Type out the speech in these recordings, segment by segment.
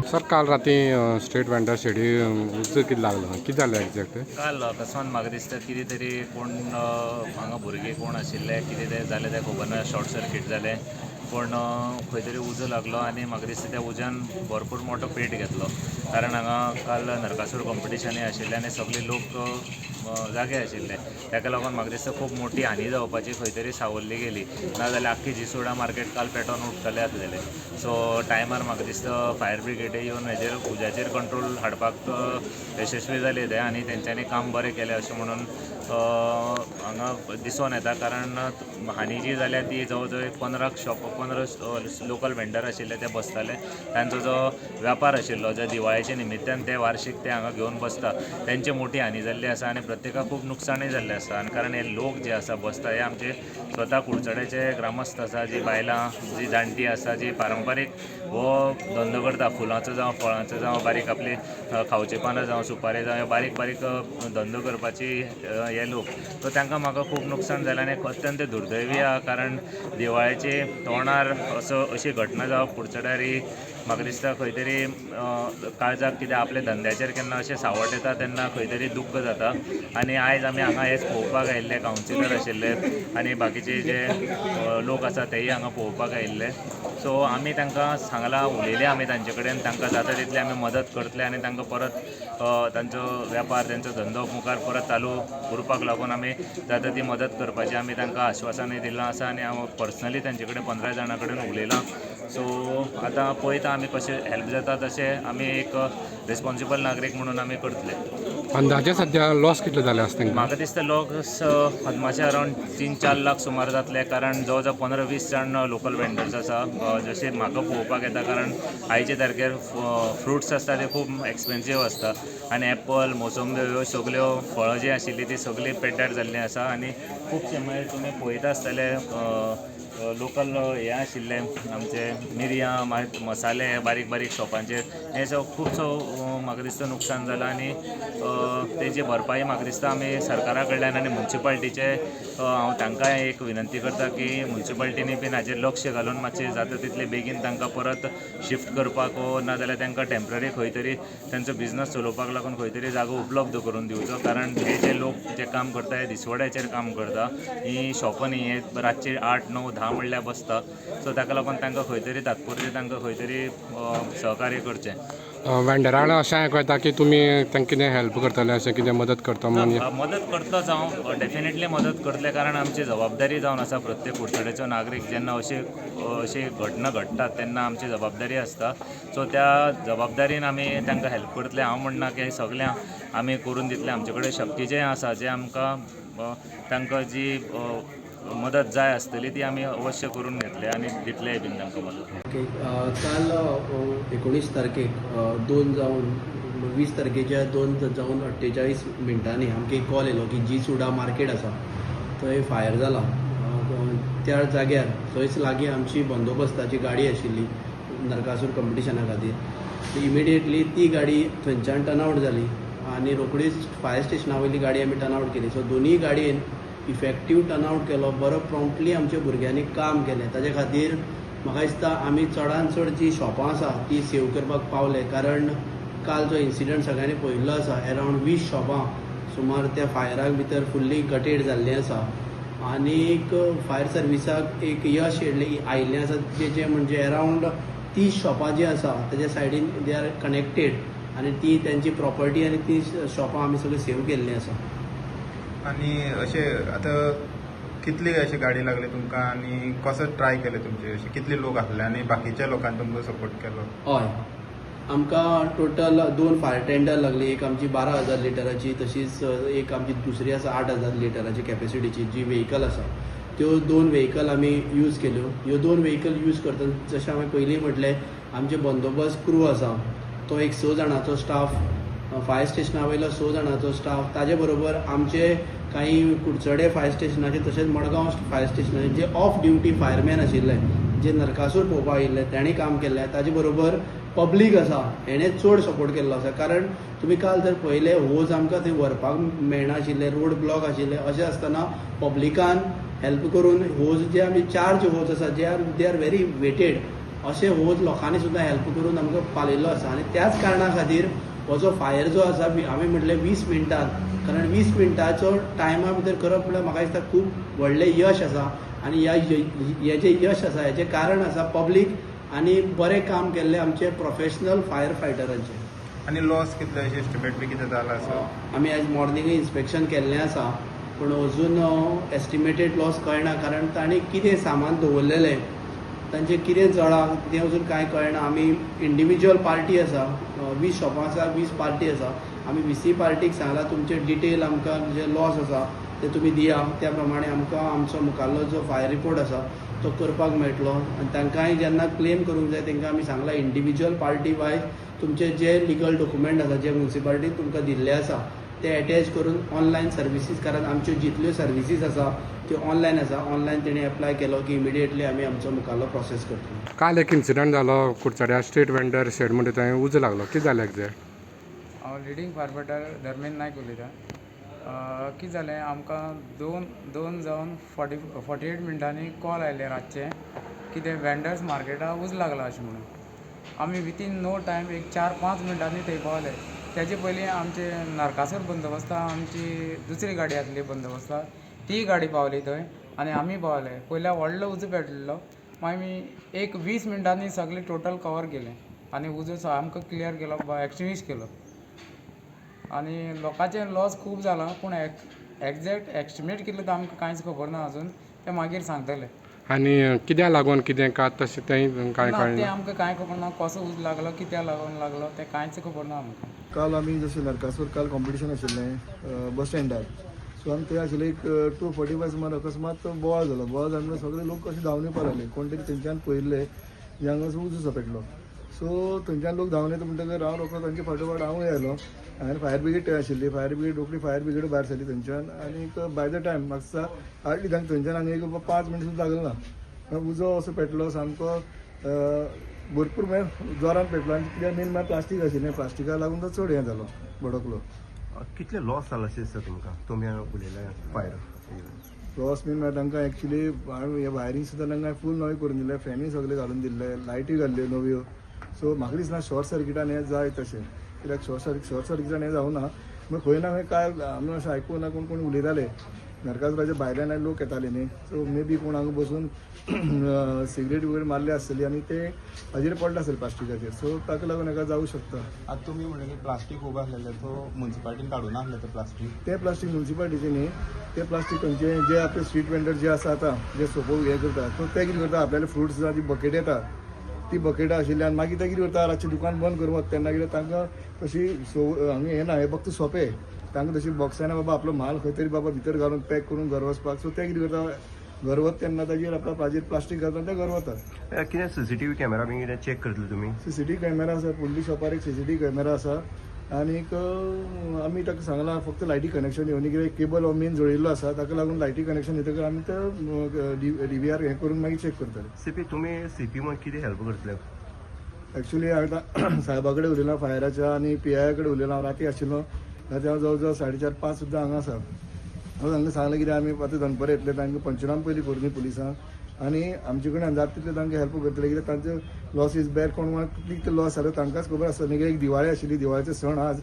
Sir, काल राती street vendor शेडी उजो कितें लागलो, कितें जालें एग्जॅक्ट? काल अकस्मात म्हाका दिसता कितें तरी कोण हांगा भुरगे कोण आशिल्ले, कितें तें जालें तें खबर ना. शॉर्ट सर्कीट जालें पूण खंय तरी उजो लागलो आनी म्हाका दिसता त्या उज्यान भरपूर मोठो पेट घेतलो, कारण हांगा काल नरकासूर कॉम्पिटिशनूय आशिल्लें आनी सगळे लोक जागे आशिल्ले. ताका लागून म्हाका दिसता खूब मोठी हानी जावपाची खंय तरी सावरली गेली, नाजाल्यार आख्खी जीसोडा मार्केट काल पेटोवन उडटलें आसलेलें. सो टायमार म्हाका दिसता फायर ब्रिगेड येवन हेजेर उज्याचेर कंट्रोल हाडपाक यशस्वी जाले ते आनी तेंच्यांनी काम बरें केलें अशें म्हणून हांगा दिसून येता. कारण हानी जी जाल्या ती जवळ जवळ 15 शॉप, 15 लोकल वेंडर आशिल्ले ते बसताले, तांचो जो व्यापार आशिल्लो जे दिवाळेच्या निमित्तान ते वार्षीक ते हांगा घेवन बसता, तेंची मोठी हानी जाल्ली आसा आनी प्रत्येकाक खूब नुकसाणूय जाल्लें आसा. आनी कारण हे लोक जे आसा बसता हे आमचे स्वता कुडचड्याचे ग्रामस्थ आसा, जी बायलां जी जाणटी आसा, जी पारंपारीक हो धंदो करता, फुलांचो जावं फळांचो जावं बारीक आपली खावचे पानां जावं सुपारी जावं बारीक बारीक धंदो करपाची हे लोक, सो तांकां म्हाका खूब नुकसान जालें आनी अत्यंत दुर्दैवी आहा. कारण दिवाळेचे तोंडार असो अशी घटना जावप कुडचड्यार ही म्हाका दिसता खंय तरी काळजाक कितें आपल्या धंद्याचेर केन्ना अशें सावट येता तेन्ना खंय तरी दुख्ख जाता. आनी आयज आमी हांगा हेच पळोवपाक आयिल्ले, कावन्सिलर आशिल्ले आनी बाकीचे जे लोक आसा तेय हांगा पळोवपाक आयिल्ले. सो आमी तांकां सांगलां, उलयले आमी तांचे कडेन, तांकां जाता तितली आमी मदत करतले आनी तांकां परत तांचो व्यापार तांचो धंदो मुखार परत चालू उरपाक लागून आमी जाता ती मदत करपाची आमी तांकां आश्वासनूय दिलां आसा. आनी हांव पर्सनली तांचे कडेन 15 जाणां कडेन उलयलां. सो आतां पळयता आमी कशें हेल्प जाता तशें आमी एक रिस्पोन्सिबल नागरीक म्हणून आमी करतले. अंदाजे सद्या लॉस कितले जाले आसा तांकां? म्हाका दिसता लॉस अदमाशे अरावंड 3-4 लाख सुमार जातले, कारण जवळ जवळ 15-20 जाण लोकल वेंडर्स आसा जशे म्हाका पळोवपाक येता. कारण आयचे तारखेर फ्रुट्स आसता ते खूब एक्सपेन्सीव आसता आनी एप्पल, मोसंबी ह्यो सगल्यो फळां जीं आशिल्लीं तीं सगळीं पेड्ड्यार जाल्लीं आसा. आनी खुबशे मागीर तुमी पळयता आसतले लोकल हे आशिल्ले आमचे मिरयां, मागीर मसाले बारीक बारीक शॉपांचेर हें सगळें खुबसो म्हाका दिसता नुकसान जालां. आनी तेजी भरपाई म्हाका दिसता आमी सरकारा कडल्यान आनी मुन्सिपाल्टीचे हांव तांकांय एक विनंती करता की मुन्सिपाल्टीनी बीन हाजेर लक्ष घालून मातशें जाता तितले बेगीन तांकां परत शिफ्ट करपाक ना जाल्यार तांकां टेंपररी खंय तरी तांचो बिजनस चलोवपाक लागून खंय तरी जागो उपलब्ध करून दिवचो. कारण हे जे लोक जे काम करता हे दिसवड्याचेर काम करता, ही शॉपां न्ही, हे रातचे 8, 9, 10 म्हणल्यार बसता. सो ताका लागून तांकां खंय तरी तात्पुरतें तांकां खंय तरी सहकार्य करचें. वेंडराक अशें आयकूं येता की तुमी तांकां कितें हेल्प करतले, अशें कितें मदत करता म्हणून? मदत करतलोच हांव, डेफिनेटली मदत करतले, कारण आमची जबाबदारी जावन आसा. प्रत्येक कुडचड्याचो नागरीक जेन्ना अशी अशी घटना घडटात तेन्ना आमची जबाबदारी आसता. सो त्या जबाबदारीन आमी तांकां हेल्प करतले. हांव म्हणना की सगळें आमी करून दितले, आमचे कडेन शक्ती जें आसा जें आमकां तांकां जी मदत जाय आसतली ती आमी अवश्य करून घेतले आनी दितलेय बीन तांकां मदत. ओके, काल 19 तारखेक 2 जावन 20 तारखेच्या 2 जावन 48 मिनटांनी आमकां एक कॉल येयलो की जी सुडा मार्केट आसा थंय फायर जाला. त्या जाग्यार थंयच लागीं आमची बंदोबस्ताची गाडी आशिल्ली नरकासूर कॉम्पिटिशना खातीर. इमिडिएटली ती गाडी थंयच्यान टर्न आवट जाली आनी रोखडीच फायर स्टेशना वयली गाडी आमी टर्न आवट केली. सो दोनूय गाडयेन इफेक्टीव टर्न आवट केलो, बरो प्रॉम्प्टली आमच्या भुरग्यांनी काम केलें. ताजे खातीर म्हाका दिसता आमी चडान चड जी शॉपां आसा ती सेव करपाक पावले, कारण काल जो इन्सिडंट सगळ्यांनी पळयल्लो आसा अरावंड 20 शॉपां सुमार त्या फायराक भितर फुल्ली गटेड जाल्लीं आसा. आनीक फायर सर्विसाक एक यश आयिल्लें आसा जें म्हणजे अरावंड 30 शॉपां जीं आसा तेज्या सायडीन they are connected आनी ती तेंची प्रॉपर्टी आनी ती शॉपां आमी सगळीं सेव केल्लीं आसा. आनी अशें आतां कितली अशी गाडी लागली तुमकां आनी कसो ट्राय केले तुमचे, अशे कितले लोक आसले आनी बाकीच्या लोकांनी तुमकां सपोर्ट केलो? हय, आमकां टोटल 2 फायर टेंडर लागली, एक आमची 12,000 लिटराची, तशीच एक आमची दुसरी आसा 8,000 लिटराची कॅपेसिटीची जी व्हेकल आसा. त्यो 2 व्हेकल आमी यूज केल्यो. ह्यो 2 व्हेकल यूज करतना जशें हांवें पयलीं म्हटलें आमचे बंदोबस्त क्रू आसा तो एक 6 जाणांचो स्टाफ, फायर स्टेशना वयलो 6 जाणांचो स्टाफ, ताजे बरोबर आमचे कांय कुडचडे फायर स्टेशनाचे तशेंच मडगांव फायर स्टेशनाचे जे ऑफ ड्युटी फायरमॅन आशिल्ले जे नरकासूर पळोवपाक आयिल्ले तांणी काम केल्लें. ताजे बरोबर पब्लीक आसा हेणें चड सपोर्ट केल्लो आसा, कारण तुमी काल जर पळयलें होज आमकां थंय व्हरपाक मेळनाशिल्ले, रोड ब्लॉक आशिल्ले. अशें आसतना पब्लिकान हेल्प करून होज जे आमी चार्ज होज आसा जे are they are very weighted अशें होच लोकांनी सुद्दां हेल्प करून आमकां पालयल्लो आसा. आनी त्याच कारणा खातीर हो जो फायर जो आसा हांवें म्हटलें 20 मिनटान, कारण 20 मिनटाचो टायमा भितर करप म्हळ्यार म्हाका दिसता खूब व्हडलें यश आसा. आनी ह्या हें जें यश आसा हेजें कारण आसा पब्लीक आनी बरें काम केल्लें आमचे प्रोफेशनल फायर फायटरांचें. आनी लॉस कितले अशें एस्टिमेट बी कितें जाला आसा? आमी आयज मॉर्निंगूय इन्स्पेक्शन केल्लें आसा, पूण अजून एस्टिमेटेड लॉस कळना, कारण तांणी कितें सामान दवरलेलें, तांचें कितें जळां तें अजून कांय कळना. आमी इंडिविज्युअल पार्टी आसा, 20 शॉपां आसा, 20 पार्टी आसा. आमी 20 पार्टीक सांगलां तुमचे डिटेल आमकां जे लॉस आसा ते तुमी दिया, त्या प्रमाणे आमकां आमचो मुखाल्लो जो फायर रिपोर्ट आसा तो करपाक मेळटलो. आनी तांकांय जेन्ना क्लेम करूंक जाय तांकां आमी सांगलां इंडिविज्युअल पार्टी वायज तुमचे जे लिगल डॉक्युमेंट आसा जे म्युनिसिपालिटीन तुमकां दिल्ले आसा ते एटॅच करून ऑनलायन सर्विसीस, कारण आमच्यो जितल्यो सर्विसीस आसा त्यो ऑनलायन आसा, ऑनलायन तेणी एप्लाय केलो की इमिडिएटली आमी आमचो मुखाल्लो प्रोसेस करतले. काल एक इन्सिडंट जालो कुडचड्या स्ट्रीट वेंडर शेड म्हणटा थंय उजो लागलो, कितें जालें एग्जॅक्ट? हांव leading fire fighter Dharmendra Naik उलयतां. कितें जालें, आमकां दोन जावन 48 मिनटांनी कॉल आयले रातचे की ते वेंडर्स मार्केटाक उजो लागला अशें म्हणून. आमी विथीन नो टायम एक 4-5 मिनटांनी थंय पावले. तेजे पयलीं आमचे नरकासूर बंदोबस्ता आमची दुसरी गाडी आसली बंदोबस्ता, ती गाडी पावली थंय आनी आमी पावले. पयल्या व्हडलो उजो पेटलेलो, मागीर आमी एक 20 मिनटांनी सगळें टोटल कवर केलें आनी उजो सामको क्लियर केलो, एक्सटिंग्विश केलो. आनी लोकांचे लॉस खूब जाला, पूण एग्जॅक्ट एस्टिमेट कितलो तो आमकां कांयच खबर ना अजून, ते मागीर सांगतले. आनी कित्याक लागून कितें का तशें तें कांय ना, तें कळना? आमकां कांय खबर ना, कसो उजो लागलो, कित्याक लागून लागलो तें कांयच खबर ना आमकां. काल आमी जशें नरकासूर काल कॉम्पिटिशन आशिल्लें बस स्टँडार, सो आमी थंय आशिल्ले एक 2:45 सुमार अकस्मात बोवाळ जालो. बोवाळ जालो म्हणल्यार सगळे लोक कशे धांवन येवपाक लागले, कोण तरी थंयच्यान पळयल्ले की हांगा उजो पेटलो. सो थंयच्यान लोक धांवन येता म्हणटकीर हांव रोखडो तांचे फाटोफाट हांवूय आयलो. आनी फायर ब्रिगेड थंय आशिल्ली, फायर ब्रिगेड रोखडी फायर ब्रिगेड भायर सरली थंयच्यान. आनीक बाय the time म्हाका दिसता हाडली तांकां थंयच्यान हांगा एक 5 मिनटां सुद्दां लागले ना. उजो असो पेटलो सामको भरपूर म्हळ्यार जोरान पेटलो. आनी कित्याक मेन म्हळ्यार प्लास्टीक आशिल्लें, प्लास्टिकाक लागून तो चड हें जालो, भडकलो. कितले लॉस जाला अशें दिसता तुमकां तुमी उलयले फायर लॉस मेन म्हळ्यार तांकां एक्चुली हे वायरींग सुद्दां तांकां फूल नवें करून दिलें, फॅनूय सगळे घालून दिल्ले, लायटूय घाल्ल्यो नव्यो. सो म्हाका दिसना शॉर्ट सर्किटान हें जाय तशें, कित्याक शॉर्ट सर्किटान हें जावना. मागीर खंय ना खंय काय आमी अशें आयकूंक ना, कोण कोण उलयताले नरकासुराच्या भायल्यान लोक येताले न्ही, सो मे बी कोण हांगा बसून सिगरेट वगैरे मारले आसतली आनी ते हाजेर पडले आसतले प्लास्टिकाचेर, सो ताका लागून हेका जावं शकता. आतां तुमी म्हणलें की प्लास्टीक खूब आसलेलें, सो म्युनिसिपालिटीन काडूं नासलें तें प्लास्टीक? तें प्लास्टीक म्युनिसिपालिटीचें न्ही, तें प्लास्टीक खंयचें जे आपले स्ट्रीट वेंडर जे आसा आतां जे सोपो हें करता, सो ते कितें करता, आपल्याले फ्रुट्स ती बकेट येता, ती बकेटां आशिल्ली आनी मागीर ते कितें करता, रातचें दुकान बंद करून वता तेन्ना कितें तांकां तशी सो हांगा हें ना, हें फक्त सोंपें तांकां तशी बॉक्सांनी बाबा आपलो म्हाल खंय तरी बाबा भितर घालून पॅक करून घर वचपाक. सो ते कितें करता, घर वता तेन्ना ताजेर आपल्या हाजेर प्लास्टीक घालता ते घर वतात. कितें सीसीटीव्ही कॅमेरा बी कितें चॅक करतले तुमी? सीसीटीव्ही कॅमेरा आसा, फुडली शॉपार एक सीसीटीव्ही कॅमेरा आसा. आनीक आमी ताका सांगलां फक्त लायटी कनेक्शन येवनी, कित्याक केबल हो मेन जोडिल्लो आसा, ताका लागून लायटी कनेक्शन येतकर आमी ते DVR हें करून मागीर चॅक करतले. सीपी, तुमी सीपी म्हूण कितें हेल्प करतले? एक्चुली हांवें आतां साहेबा कडेन उलयलां, फायराच्या आनी PI कडेन उलयलां. हांव राती आशिल्लो, राती हांव जवळ जवळ 4:30-5 सुद्दां हांगा आसा. हांव तांकां सांगलें कितें आमी आतां दनपरां येतले, तांकां पंचनाम पयलीं करूं पुलिसांक आनी आमचे कडेन जाता तितले तांकां हेल्प करतले, कित्याक तांचे लॉस is bad, कोण कितले लॉस जालो तांकांच खबर आसता. न्ही, एक दिवाळी आशिल्ली, दिवाळीचो सण आज,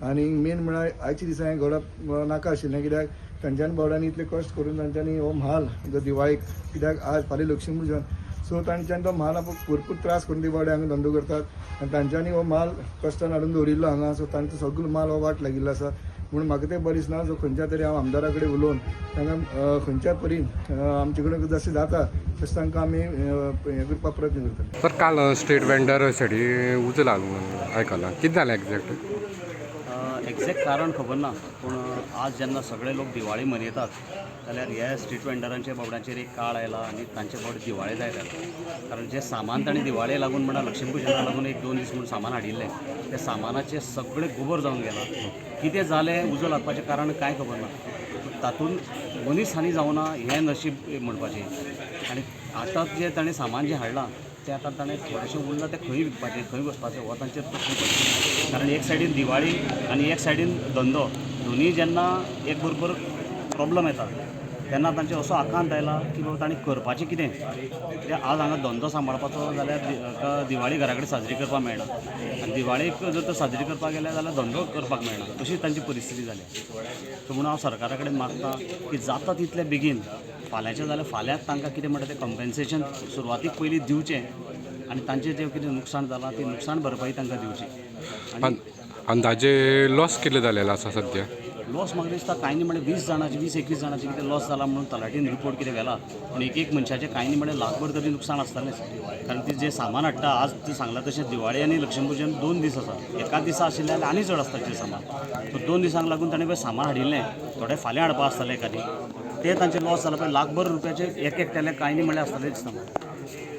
आनी मेन म्हळ्यार आयच्या दिसा हें घडप नाका आशिल्लें, कित्याक तांच्यानी बोर्डांनी इतले कश्ट करून तांच्यांनी हो म्हाल जो दिवाळीक, कित्याक आज फाल्यां लक्ष्मीपुजन, सो तांच्यांनी तो म्हाल भरपूर त्रास करून ती बावडे हांगा धंदो करतात आनी तांच्यांनी हो म्हाल कश्टान हाडून दवरिल्लो हांगा, सो तांचो सगळो म्हाल हो वाट लागिल्लो आसा. म्हणून म्हाका तें बरें दिसना. सो खंयच्या तरी हांव आमदारा कडेन उलोवन तांकां खंयच्या परीन आमचे कडेन जशें जाता तशें तांकां आमी हें करपाक प्रयत्न करतले. सर, काल स्ट्रीट वेंडर शेडी उजो लागलो आयकलां, कितें जालें एग्जॅक्ट? एग्जॅक्ट कारण खबर ना, पूण आज जेन्ना सगळे लोक दिवाळी मनयतात जाल्यार ह्या स्ट्रीट वेंडरांच्या बाबड्यांचेर एक काळ आयला आनी तांचे बाबडे दिवाळे जायत आयला. कारण जें सामान तांणी दिवाळे लागून म्हणा लक्ष्मीपुजनाक लागून 1-2 दीस म्हूण सामान हाडिल्लें, त्या सामानाचें सगळें गोबर जावन गेलां. कितें जालें उजो लागपाचें कारण कांय खबर ना. तातूंत मनीस हानी जावना हें नशीब म्हणपाचें. आनी आतां जें ताणें सामान जें हाडलां तें आतां ताणें थोडेशें उरलां तें खंय विकपाचें, खंय वचपाचें हो तांचेर प्रश्न पडटा. कारण एक सायडीन दिवाळी आनी एक सायडीन धंदो, दोनूय जेन्ना एक बरोबर प्रॉब्लम येता तेन्ना तांचे असो आकांत आयला की बाबा तांणी करपाचें कितें. कित्याक आज हांगा धंदो सांबाळपाचो जाल्यार दिवाळी घरा कडेन साजरी करपाक मेळना आनी दिवाळीक जर तर साजरी करपाक गेले जाल्यार धंदो करपाक मेळना, अशी तांची परिस्थिती जाल्या. सो म्हणून हांव सरकारा कडेन मागता की जाता तितले बेगीन फाल्यांचें जाल्यार फाल्यांच तांकां कितें म्हणटा तें कंपेन्सेशन सुरवातीक पयलीं दिवचें आनी तांचें जें कितें नुकसाण जालां ती नुकसाण भरपाई तांकां दिवची. आनी अंदाजे लॉस कितले जालेलो आसा सद्या? लॉस म्हाका दिसता कांय न्ही म्हणल्यार 20 जाणांचे 20-21 जाणांचे कितें लॉस जाला म्हणून तलाठीन रिपोर्ट कितें व्हेला, पूण एक एक मनशाचें कांय न्ही म्हणल्यार लाखभर तरी नुकसान आसतलेंच. कारण ती जें सामान हाडटा आज तें सांगलां तशें दिवाळी आनी लक्ष्मीपुजन 2 दीस आसा, एका दिसा आशिल्लें जाल्यार आनी चड आसता सामान. सो 2 दिसांक लागून ताणें पळय सामान हाडिल्लें, थोडें फाल्यां हाडपा आसतलें एकादी, तें तांचें लॉस जालां पळय लाखभर रुपयाचें एक एकट्यालें कांय न्ही म्हणल्यार आसतलें दिसता म्हाका.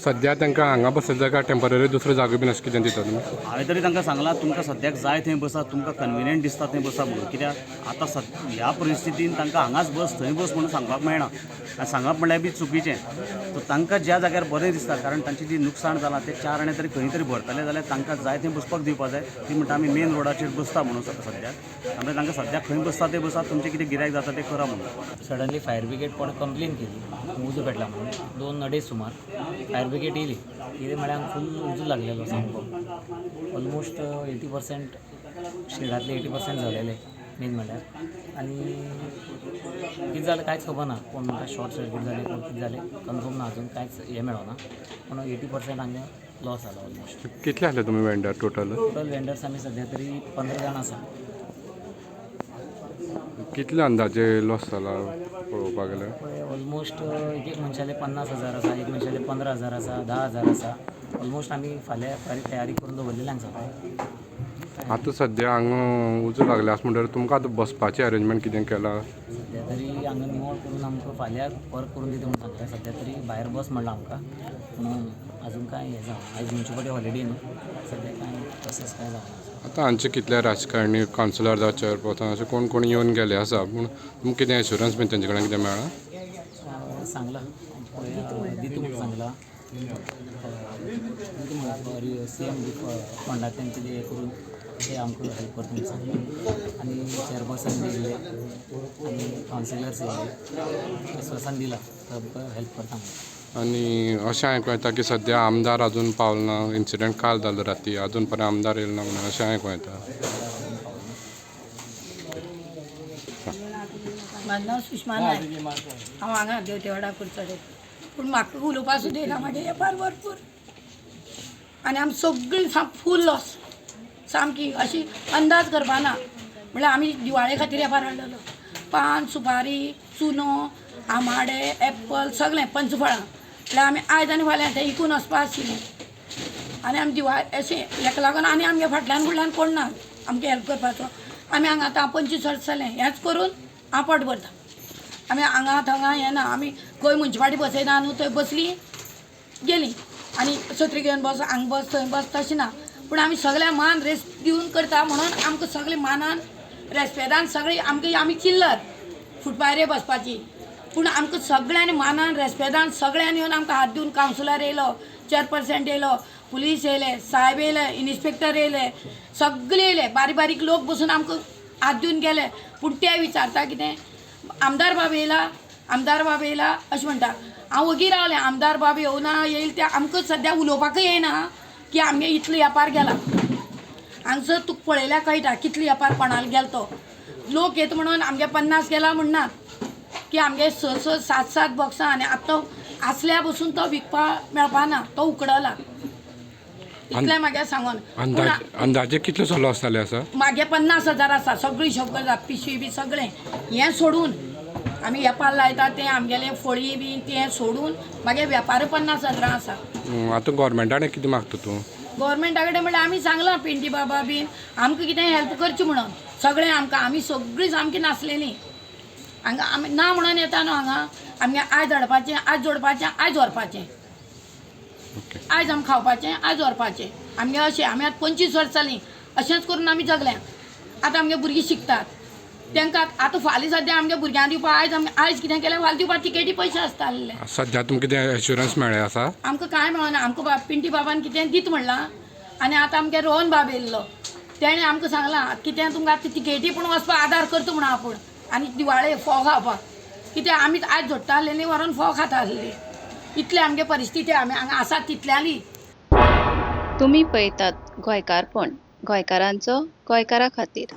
सद्या तांकां हांगा बसयता काय टेंपररी दुसरो जागो बीन अशें कितें दिता तुमी? हांवें तरी तांकां सांगलां तुमकां सद्याक जाय थंय बसा, तुमकां कन्विनियंट दिसता थंय बसा म्हणून. कित्याक आतां ह्या परिस्थितीन तांकां हांगाच बस थंय बस म्हणून सांगपाक मेळना आनी सांगप म्हणल्यार बी चुकीचें. सो तांकां ज्या जाग्यार बरें दिसता, कारण तांचें जी नुकसाण जालां तें 4 आणे तरी खंय तरी भरतले जाल्यार तांकां जाय थंय बसपाक दिवपा जाय. ती म्हणटा आमी मेन रोडाचेर बसता म्हणून सद्याक, आमी तांकां सद्याक खंय बसता ते बसा, तुमचें कितें गिरायक जाता तें करा म्हणून. सडनली फायर ब्रिगेड कोण कंप्लेन केली उजो पेटला म्हणून 2-2.5 सुमार फायर ब्रिगेड येयली. कितें म्हळ्यार फूल उजो लागलेलो सामको, ऑलमोस्ट 80% शेडांतले 80% जालेले मेन म्हळ्यार. आनी कितें जालें कांयच खबर ना, कोण म्हणटा शॉर्ट सर्कीट जालें, कोण कितें जालें कन्फर्म ना, अजून कांयच हें मेळना, पूण 80% हांगा लॉस जालो ऑलमोस्ट. कितले आसले तुमी वेंडर टोटल? टोटल वेंडर्स आमी सद्या तरी 15 जाण आसा. कितले अंदाजे लॉस जाला पळोवपाक गेल्यार? पळय ऑलमोस्ट एक एक मनशाले 50,000 आसा, एक मनशाले 15,000 आसा, 10,000 आसा. ऑलमोस्ट आमी फाल्यां तयारी करून दवरलेली आसा. आतां सद्या हांगा उजो लागले आसा म्हणटकीर तुमकां आतां बसपाचें अरेंजमेंट कितें केलां? सद्या तरी हांगा निवळ करून आमकां फाल्यां वर्क करून दिता म्हणून सांगलें. सद्या तरी भायर बस म्हणलां आमकां, पूण अजून कांय हें जावना. आयज म्युनिसिपालिटी हॉलिडे न्हू, सद्या कांय प्रोसेस कांय जावना. आतां हांचे कितले राजकारणी कावन्सिलर जावं चेअरपर्सन अशें कोण कोण येवन गेले आसा, पूण तुमकां कितें एश्युरन्स बीन तेंचे कडेन कितें मेळ्ळां? सांगलां दिता म्हणून सांगलां, सी एम फंडांतल्यान कितें हें करून ते आमकां हेल्प करता म्हणून सांगलां. आनी चेअरपर्सन येयल्ले आनी कावन्सिलर्स येयल्ले, आस्वासन दिलां आमकां हेल्प करता म्हणून. आनी अशें आयकूं येता की सद्या आमदार अजून पावल ना, इन्सिडंट काल जालो राती, अजून पर्यंत आमदार येयलो ना म्हणून अशें आयकूं येता. म्हाजें नांव सुषमा नायक, हांव हांगा देवतेवाडा कुडचडे. पूण म्हाका उलोवपा सुद्दां येना, म्हागे वेपार भरपूर आनी आमी सगळीं फूल लॉस सामकी, अशी अंदाज करपा ना. म्हणल्यार आमी दिवाळे खातीर वेपार हाडलेलो, पान सुपारी चुनो आमाडे एप्पल सगळें पंचफळां. म्हणल्यार आमी आयज आनी फाल्यां तें इकून वचपा आशिल्लीं आनी आमी दिवाळे अशें हेका लागून आनी आमगे फाटल्यान फुडल्यान कोण ना आमकां हेल्प करपाचो. आमी हांगा आतां 25 वर्स जालें हेंच करून हांव पोट भरता. आमी हांगा थंगा हें ना, आमी खंय मुन्सिपाल्टी बसयना न्हू थंय बसली गेली आनी सत्री घेवन बस हांगा बस थंय बस तशें ना. पूण आमी सगळ्या मान रेस दिवन करता म्हणून आमकां सगळे मानान रेस्पेदान सगळी आमकां आमी चिल्लर फुटपाथार बसपाची, पूण आमकां सगळ्यांनी मानान रेस्पेदान सगळ्यांनी येवन आमकां हात दिवन कावन्सिलर येयलो, चेअरपर्सन येयलो, पुलीस येयले, सायब येयले, इन्स्पेक्टर येयले, सगळे येयले, बारीक बारीक लोक बसून आमकां हात दिवन गेले. पूण ते विचारता कितें आमदार बाब येयला, आमदार बाब येयला अशें म्हणटा. हांव वगी रावलें, आमदार बाब येवना येयल ते आमकां सद्या उलोवपाकय येयना की आमगे इतलो वेपार गेला. हांगसर तुका पळयल्यार कळटा कितलो वेपार कोणालो गेलो तो. लोक येता म्हणून आमगे 50 गेला म्हणनात की आमगे 6 6 7 7 बॉक्सां आनी आतां आसल्या बसून तो विकपा मेळपा ना, तो उकडला. इतलें म्हागे सांगून अंदाजे कितलो लॉस जाले आसा? मागे 50,000 आसा, सगळी हिशोब पिशवी बी सगळें हें सोडून आमी वेपार लायता तें आमगेलें फळी बी तें सोडून मागे वेपार 50,000 आसा. आतां गोवोरमेंटा कितें मागता तूं? गोवोरमेंटा कडेन म्हणल्यार आमी सांगलां पिंटी बाबा बीन आमकां कितें हेल्प करची म्हणून सगळें आमकां, आमी सगळीं सामकी नासलेलीं हांगा, आमी ना म्हणून येता न्हू हांगा. आमगे आयज हाडपाचें, आयज जोडपाचें, आयज व्हरपाचें, आयज आमी खावपाचें, आयज व्हरपाचें. आमगे अशें आमी आतां 25 वर्सां जालीं अशेंच करून आमी जगल्या. आतां आमगे भुरगीं शिकतात तांकां आतां फाल्यां सद्या आमगे भुरग्यांक दिवपा आयज आमी आयज कितें केलें फाल्यां दिवपा तिकेटी पयशे आसताले. सद्या तुमकां कितें एश्युरन्स मेळ्ळें आसा? आमकां कांय मेळना. आमकां पिंटी बाबान कितें दीत म्हणलां आनी आतां आमगे रोहन बाब येयल्लो तेणें आमकां सांगलां कितें तुमकां आतां तिकेटी पूण वचपाक आदार करता म्हणून आपूण, आनी दिवाळे फोव खावपाक कित्याक आमी आयज जोडटा आसलेली व्हरोन फोव खाता आसली. इतले आमगे परिस्थिती आमी हांगा आसा तितल्यांनी. तुमी पळयतात गोंयकारपण, गोंयकारांचो गोंयकारा खातीर.